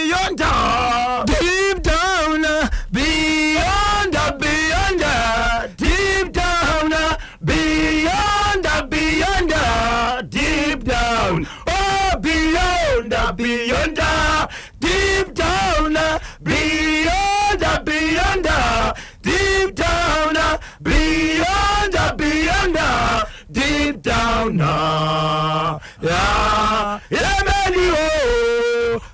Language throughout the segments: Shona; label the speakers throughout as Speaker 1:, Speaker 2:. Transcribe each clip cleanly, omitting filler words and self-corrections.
Speaker 1: Beyond,
Speaker 2: Deep down, beyond, beyond, deep down, beyond, beyond, deep down, oh, beyond, beyond, deep down, beyond, beyond, deep down, beyond, beyond, deep down, yeah, yemeniwo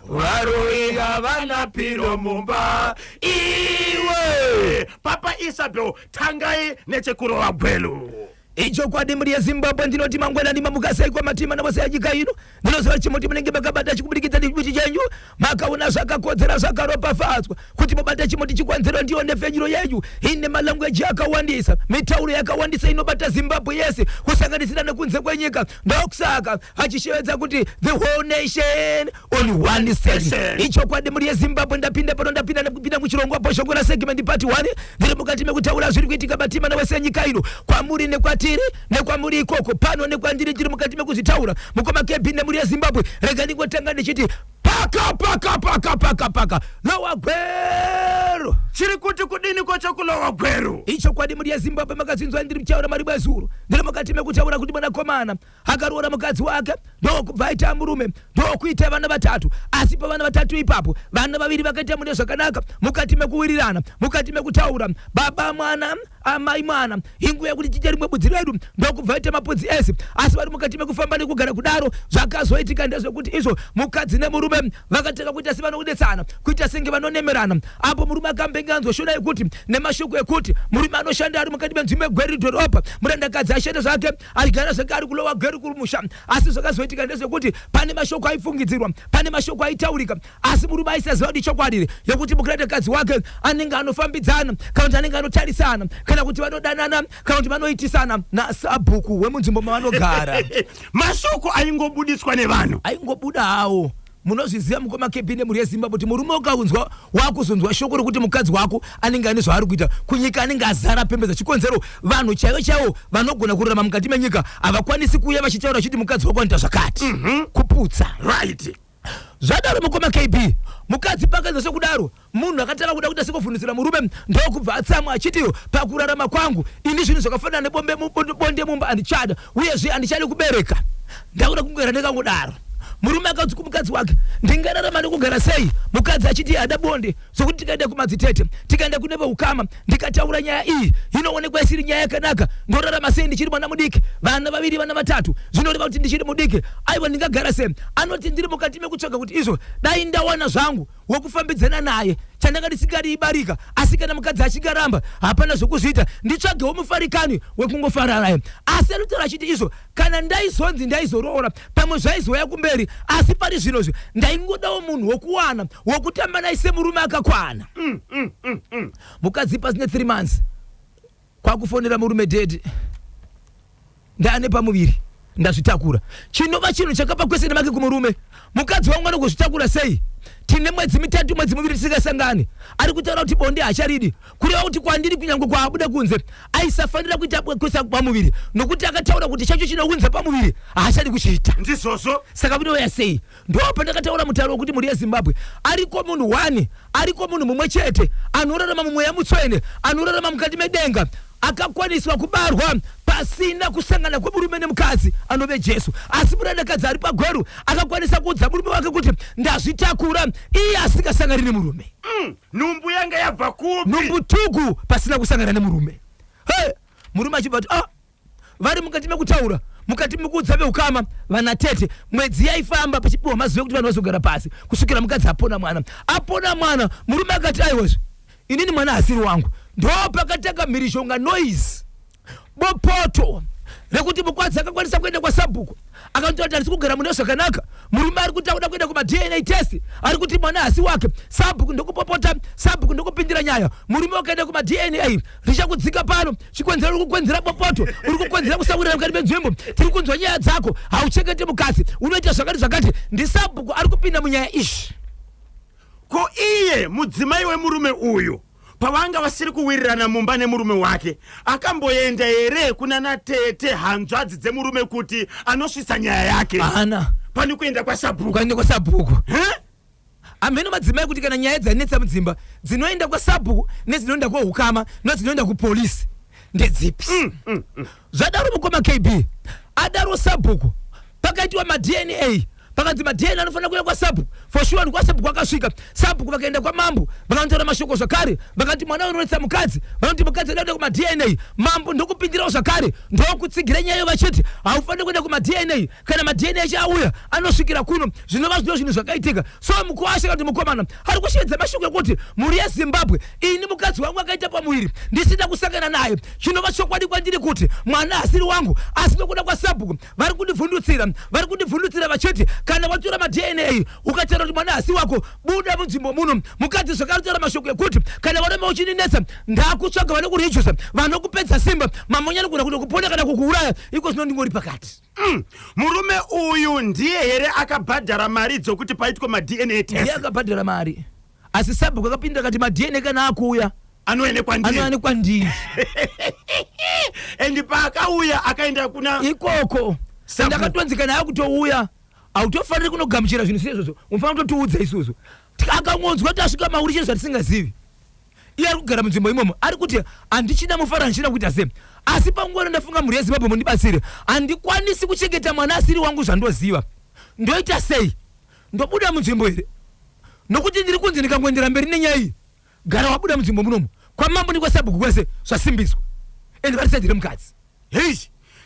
Speaker 2: varoyi havana piro mumba
Speaker 1: Iwe Papa Isabel, tangai nechekurova Gweru.
Speaker 2: Ichokwadi, mhuri yeZimbabwe, ndinoti mangwanani, mamukasai kwamatima navose anyika ino. Ndinoziva chimuti munenge makabata chikubudikidza nechimuti chenyu makaona zvakakodzera, zvakaropafadzwa kuti mubate chimuti chikwanziro. Ndiyo nhefenyuro yenyu ine malanguage akawandisa, mitauro yakawandisa inobata Zimbabwe yese, kusanganisira nekunze kwenyika. Ndokusaka achishevedza kuti the whole nation on one side.
Speaker 1: Nation.
Speaker 2: Ichokwadi, mhuri yeZimbabwe, ndapinda pano, ndapinda nekupinda muchirongwa Bhoshongora segment part 1. Ndiri mukati mekutaura zviri kuitika matima nawese nyika ino, kwamuri nekwatiri, nekwamuri ikoko, pano nekwandiri. Tiri mukati mekuzvitaura, mukoma KB nemhuri yeZimbabwe. Rega ndingotanga ndichiti paka paka paka paka paka Lower Gweru.
Speaker 1: Chiri kuti kudini kochokuLower Gweru?
Speaker 2: Ichokwadi, mhuri yeZimbabwe, makazvinzwa ndiri muchaura mari bwezuro. Ndiri mukati mekutaura kuti mwanakomana akaroora mukadzi wake, ndokubva aita murume, ndokuita vana vatatu. Asi pavana vatatu ipapo, vana vaviri vakaita mune zvakanaka, mukati mekuwirirana, mukati mekutaura, baba mwana, amai mwana, inguva yekuti tiite rimwe budzi redu, ndokubva aita mapudzi ese. Asi vari mukati mekufamba nekugara kudaro, zvakazoitika ndezvekuti izvo mukadzi nemurume vakatanga kuita sevanodetsana, kuita senge vanonemerana, apo murume akambenge anzwa shona yekuti nemashoko ekuti murume anoshanda ari mukati menzvimbo yeGweru dhorobha, murandakadzi ashanda zvake, achigara zvake ari kuLower Gweru kurumusha. Asi zvakazoitika ndezvekuti pane mashoko aifungidzirwa, pane mashoko aitaurika, asi murume aisaziva kuti chokwadi yekuti murandakadzi wake anenge anofambidzana, kana kuti anenge anotarisana, kana kuti vanodanana, kana kuti vanoitisana nasabhuku wemunzvimbo mavanogara.
Speaker 1: Mashoko aingobudiswa nevanhu.
Speaker 2: Aingobuda hawo. Munozviziva, mukoma KB nemhuri yeZimbabwe, kuti murume ukaunzwa, wakuzonzwa shoko rokuti mukadzi wako anenge ane zvaari kuita kunyika, anenge azara pembedza. Chikonzero, vanhu chaivo chaivo vanogona kurarama mukati menyika havakwanisi kuuya vachitaura vachiti mukadzi wako anoita zvakati. Kuputsa. Zvadaro, mukoma KB, mukadzi pakanzwa sekudaro, munhu akatanga kuda kuita sekuvhundusira murume, ndokubva atsamwa achiti, "Pakurarama kwangu ini zvinhu zvakafanana nebombe bonde mumba handichada, uyezve handichadi kubereka, ndakuda kungogara ndakangodaro." Murume akati kumukadzi wake, "Ndingararama nekugara sei?" Mukadzi achiti hada bonde, "Sokuti tikaenda kumadzitete, tikaenda kune veukama, ndikataura nyaya iyi, inoonekwa isiri nyaya yakanaka. Ndorarama sei ndichiri mwana mudiki? Vana vaviri, vana vatatu, zvinoreva kuti ndichiri mudiki. Aiwa, ndingagara sei?" Anoti, "Ndiri mukati mekutsvaga kuti izvo dai ndawana zvangu wekufambidzana naye. Chandanga ndisingadi ibarika, asi kana mukadzi achingaramba, hapana zvokuzviita. Nditsvagewo mufarikani wekungofara naye." Asi anotaura achiti izvo kana ndaizonzi ndaizoroora, pamwe zvaizouya kumberi, asi pari zvinozvi ndaingodawo munhu wokuwana wokutamba naye semurume akakwana. Mukadzi pasine 3 months kwakufonera murume, "Daddy, ndaane pamuviri, ndazvitakura." Chinova chinhu chakapa question mark kumurume: mukadzi wangu anogozvitakura sei? Tine mwedzi 3, mwedzi 2 tisingasangani. Ari kutaura kuti bonde hacharidi, kureva kuti kwandiri kunyange kwaabuda kunze aisafanira kuita kuisa pamuviri, nokuti akataura kuti chacho chinounza pamuviri haachadi kuchiita.
Speaker 1: Ndizvozvo.
Speaker 2: Saka vinouya sei? Ndo pandakataura mutauro wekuti, mhuri yeZimbabwe, ariko munhu one, ariko munhu mumwe chete anorarama mumweya mutsvene, anorarama mukati medenga, akakwaniswa kubarwa pasina kusangana kwemurume nemukadzi, anove Jesu. Asi murandakadzi ari paGweru akakwanisa kuudza murume wake kuti ndazvitakura, iye asingasangani nemurume.
Speaker 1: Nhumbu yanga yabva kupi?
Speaker 2: Nhumbu tuku pasina kusangana nemurume. Hey, murume achibva kuti, ah, vari mukati mekutaura, mukati mekuudza veukama, vana tete. Mwedzi yaifamba pachipiwa mazuva ekuti vanhu vazogara pasi kusvikira mukadzi apona mwana. Apona mwana, murume akati, "Aiwazve, inini mwana hasiri wangu." Ndo pakatanga mhirizhonga, noise, bopoto rekuti mukadzi akakwanisa kuenda kwasabhuku, akanotaura kuti handisi kugara mune zvakanaka, murume ari kuti akuda kuenda kumaDNA test, ari kuti mwana hasi wake. Sabhuku ndokupopota, sabhuku ndokupindira nyaya. Murume wakaenda kumaDNA, "Richakudzika pano chikonzero, uri kukonzera bopoto, uri kukonzera kusaurira mukati menzvimbo. Tiri kunzwa nyaya dzako, hauchengeti mukadzi, unoita zvakati zvakati." Ndisabhuku ari kupinda munyaya izvi.
Speaker 1: Ko iye mudzimai wemurume uyu, pavanga vasiri kuwirirana mumba nemurume wake, akamboenda here kuna natete, hanzvadzi dzemurume, kuti anosvitsa nyaya yake?
Speaker 2: Haana.
Speaker 1: Pane kuenda kwasabhuku.
Speaker 2: Kwaenda kwasabhuku.
Speaker 1: He?
Speaker 2: Hamheno madzimai kuti kana nyaya dzanetsa mudzimba dzinoenda kwasabhuku nedzinoenda kwehukama nedzinoenda kupolisi ndedzipi. Zvadaro mukoma KB, adaro sabhuku, pakaitwa maDNA, pakanzi maDNA anofanira kuuya kwasabhuku. For sure kwasabhuku akasvika, sabhuku vakaenda kwamambo vakanotaura mashoko zvakare, vakati mwana unonetsa mukadzi, vanoti mukadzi ada kuenda kumaDNA. Mambo ndokupindirawo zvakare, ndokutsigira nyaya iyo vachiti haufaniri kuenda kumaDNA, kana maDNA acho auya anosvikira kuno, zvinova zvino zvinhu zvakaitika. So mukuwasha kana kuti mukomana ari kushevedza mashoko ekuti mhuri yeZimbabwe, ini mukadzi wangu akaita pamuviri ndisina kusangana naye, chinova chokwadi kwandiri kuti mwana asiri wangu, asi nokuda kwasabhuku vari kundivhundutsira, vari kundivhundutsira vachiti kana watora maDNA ukataura kuti mwana hasi wako, buda munzvimbo muno. Mukadzi zvakare kutaura mashoko ekuti kana waramba uchindinetsa ndakutsvaga vanokurejusa, vanokupedza simba, mamonya anogona kutokupona kana kukuuraya. Iko zvino ndingori pakati.
Speaker 1: Murume uyu ndiye here akabhadhara mari dzokuti paitwe maDNA
Speaker 2: Ndiye
Speaker 1: test?
Speaker 2: akabhadhara mari, asi sabhuku akapindura akati maDNA kana akuuya
Speaker 1: anoenekwa ndiye.
Speaker 2: Anowanikwa ndiye.
Speaker 1: And paakauya akaenda kuna
Speaker 2: ikoko.
Speaker 1: Sabhuku.
Speaker 2: Ndakatonzi kana akutouya hautofaniri kunogamuchira zvinhu seizvozvo, unofanira kutotiudza isusu. Akangonzwa tasvika mauri chero zvatisingazivi. Iye ari kugara munzvimbo imomo ari kuti handichina mufaro, handichina kuita sei, asi panguva ino ndafunga mhuri yeZimbabwe mundibatsire, handikwanisi kuchengeta mwana asiri wangu zvandoziva. Ndoita sei? Ndobuda munzvimbo here? Nokuti ndiri kunzi ndikangoendera mberi nenyaya iyi, gara wabuda munzvimbo munomu, kwamambo nekwasabhuku kwese zvasimbiswa, and vari side remukadzi.
Speaker 1: Hei,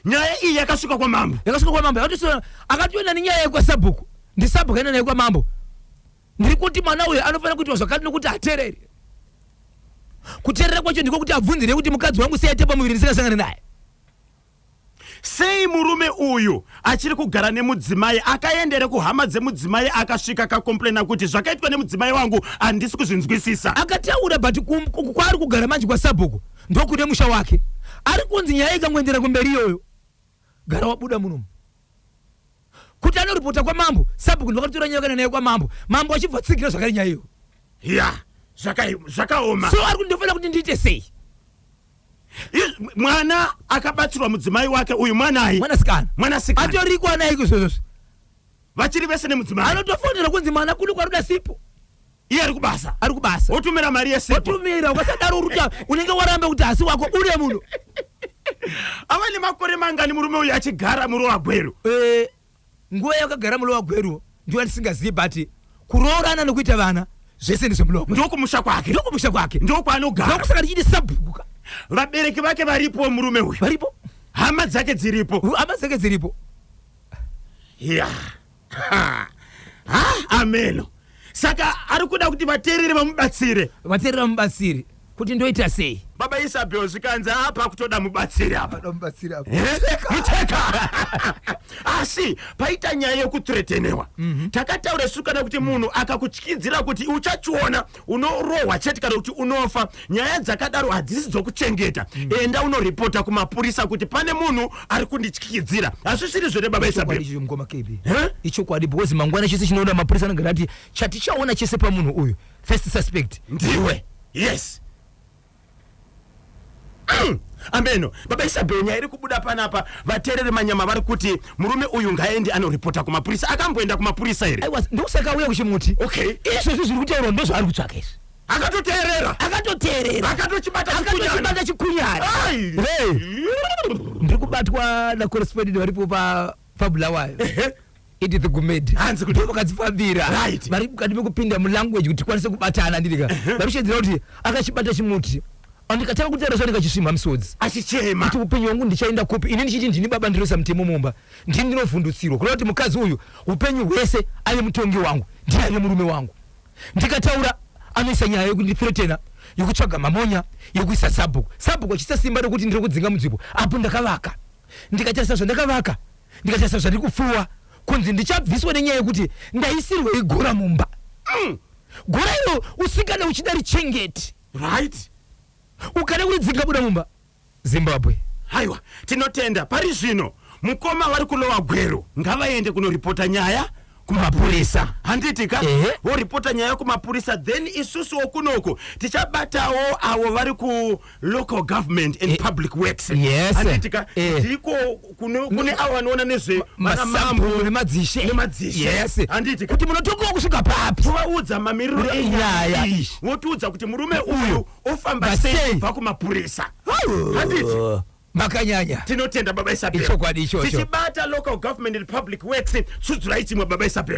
Speaker 1: nyaya iyi yakasvika kwamambo.
Speaker 2: Yakasvika kwamambo, akatoenda nenyaya yekwasabhuku, ndisabhuku aenda naye kwamambo. Ndiri kuti mwana uyu anofanira kuitwa zvakati nokuti hatereri. Kuterera kwacho ndiko kuti abvunzire kuti mukadzi wangu sei aite pamuviri ndisingasangani naye.
Speaker 1: Sei murume uyu achiri kugara nemudzimai? Akaendere kuhama dzemudzimai akasvika akakomplaina kuti zvakaitwa nemudzimai wangu handisi kuzvinzwisisa.
Speaker 2: Akataura, but kwaari kugara manje kwasabhuku ndokune musha wake. Ari kunzi nyaya ikangoendera kumberi iyoyo, gara wabuda munomu. Kuti anoripota kwamambo, sabhuku ndovakatora nyaya vakaenda nayo kwamambo, mambo achibva atsigira zvakare nyaya iyoyo.
Speaker 1: Ya, zvakaoma.
Speaker 2: So ari kuti ndofanira kuti ndiite sei?
Speaker 1: Mwana akabatsirwa mudzimai wake uyu mwanai?
Speaker 2: Mwanasikana.
Speaker 1: Mwanasikana.
Speaker 2: Atoriko anaye izvozvo.
Speaker 1: Vachiri vese nemudzimai.
Speaker 2: Anotofonera kunzi mwana kuri kwaruda sipo.
Speaker 1: Iye ari kubasa.
Speaker 2: Ari kubasa.
Speaker 1: Wotumira mari yesipo.
Speaker 2: Wotumira, ukasadaro uruta unenge waramba kuti hasi wako uri munhu.
Speaker 1: Ava nemakore mangani murume uyu achigara muLower Gweru?
Speaker 2: Nguva yakagara muLower Gweru ndiyo yandisingazivi, but kuroorana nekuita vana zvese ndezvemuLower Gweru.
Speaker 1: Ndokumusha kwake.
Speaker 2: Ndokumusha kwake.
Speaker 1: Ndokwaanogara.
Speaker 2: Ndokusaka ndichiti sabhuku.
Speaker 1: Vabereki vake varipo murume uyu.
Speaker 2: Varipo.
Speaker 1: Hama dzake dziripo.
Speaker 2: Hama dzake dziripo.
Speaker 1: Ya. Ha. Ha, ameno. Saka ari kuda kuti vateereri vamubatsire.
Speaker 2: Vateereri vamubatsire kuti ndoita sei?
Speaker 1: Baba Isabel zvikanzi apa kutoda mubatsiri apa.
Speaker 2: Kutoda mubatsiri apa.
Speaker 1: Mucheka. Asi paita nyaya yekuthreatenewa. Takataura isu kana kuti munhu akakutyidzira kuti uchachiona unorohwa chete kana kuti unofa. Nyaya dzakadaro hadzisi dzokuchengeta. Enda unoripota kumapurisa kuti pane munhu ari kundityidzira. Hazvisiri zvere baba Isabel?
Speaker 2: Ichokwadi ichocho mukoma KB.
Speaker 1: Eh?
Speaker 2: Ichokwadi because mangwana chese chinoona mapurisa anogara ati chatichaona chese pamunhu uyu first suspect
Speaker 1: ndiwe. Yes. Ameno baba Isabel, nyaya iri kubuda panapa, vateereri manyama vari kuti murume uyu ngaende anoripota kumapurisa. Akamboenda kumapurisa here?
Speaker 2: Aiwa, ndokusaka auya kuchimuti. Izvozvi zviri kutaurwa ndozvaari kutsvaka izvi.
Speaker 1: Akatoteerera.
Speaker 2: Akatoteerera.
Speaker 1: Akatochibata chikunyana.
Speaker 2: Akatochibata chikunyana.
Speaker 1: Ai.
Speaker 2: Hey. Ndiri kubatwa nacorrespondent varipo paBulawayo. Edith Gumede.
Speaker 1: Hanzi kuti-
Speaker 2: Ndivo vakadzifambira. Vari mukati mekupinda mulanguage kuti tikwanise kubatana ndirika. Vari kushedzera kuti akachibata chimuti. Ndikatanga kutaura zva ndikachisvimha misodzi.
Speaker 1: Achichema.
Speaker 2: Kuti upenyu hwangu ndichaenda kupi? Ini ndichiti ndini baba ndinoisa mutemo mumba. Ndini ndinovhundutsirwa. Kureva kuti mukadzi uyu upenyu hwese ave mutongi wangu. Ndiye ave murume wangu. Ndikataura anoisa nyaya yekundithreatena, yekutsvaga mamonya, yekuisa sabhuku. Sabhuku achiisa simba rekuti ndiri kudzinga munzvimbo apo ndakavaka. Ndikatarisa zvandakavaka, ndikatarisa zvandiri kupfuwa, kunzi ndichabviswa nenyaya yekuti ndaisirwei gora mumba. Gora iro usingade uchida richengete. Ukada kuridzinga buda mumba. Zimbabwe.
Speaker 1: Haiwa, tinotenda. Pari zvino mukoma vari kuLower Gweru ngavaende kunoripota nyaya Kumapurisa, handiti ka?
Speaker 2: Ehe.
Speaker 1: Voripota nyaya kumapurisa, then isusuwo kunoku tichabatawo avo vari kulocal government and public works. Handiti ka? Ndiko kune avo vanoona nezve
Speaker 2: masabhuku nemadzishe.
Speaker 1: Nemadzishe. Handiti ka?
Speaker 2: Kuti munotongawo kusvika papi?
Speaker 1: Tovaudza mamiriro
Speaker 2: Enyaya.
Speaker 1: Enyaya iyi, votiudza kuti murume uyu ofamba
Speaker 2: Sei?
Speaker 1: Sei kubva kumapurisa, handiti?
Speaker 2: Makanyanya.
Speaker 1: Tinotenda, Baba Isabel.
Speaker 2: Ichokwadi ichocho.
Speaker 1: Tichibata local government and public works, tsudzurai chimwe, Baba Isabel.